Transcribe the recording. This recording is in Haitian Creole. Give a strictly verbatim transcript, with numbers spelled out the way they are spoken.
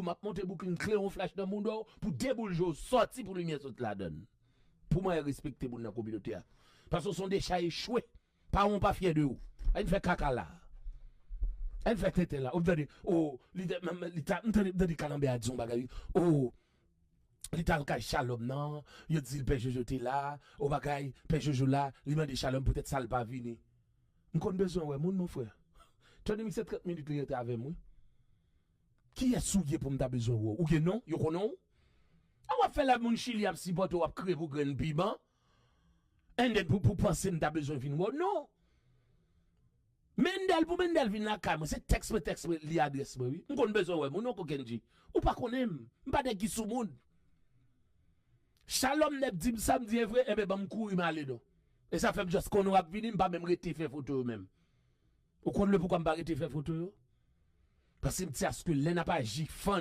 M ap monte bouklin, kle yon flach nan mouda w pou de boul je w sòti pou limyè sot ladann. Pou mwen respekte moun nan kominote a. Paske w se yon decha echwe. Paran w pa fyè de ou. Ann fè kaka la. Ann fè tenten la. Ou tande, o, li te, m, m, li ta, m tande, m tande Kalanbè a di yon bagay, wi. O, li t al kay Shalom nan, yo di l Pè Jojo te la, o bagay, Pè Jojo la, li mande Shalom poutèt sa l pa vini. M konn bezwen wè moun, mon frè. Tony Mix se trant minit li rete avè m, wi. Kiyès ou ye pou m ta bezwen wè w? Ou gen non? Yo konnen w? A w ap fè la moun Chili ap sipòte w, w ap kriye pou grenn piman? And then pou, pou panse m ta bezwen vin wè w? Non. Mendel, pou Mendel vin lakay mwen, se tèks mwen, tèks mwen, li adrès mwen, wi. M konn bezwen wè moun, non, Kokenji. Ou pa konnen m. M pa nèg ki sou moun. Shalom nèg di m sa, m di e vre, enben ban m kouri m ale non. E sa fè m just konnen w ap vini, m pa menm rete fè foto yo menm. Ou konn le poukwa m pa rete fè foto yo? Paske m di aske lè n ap aji fan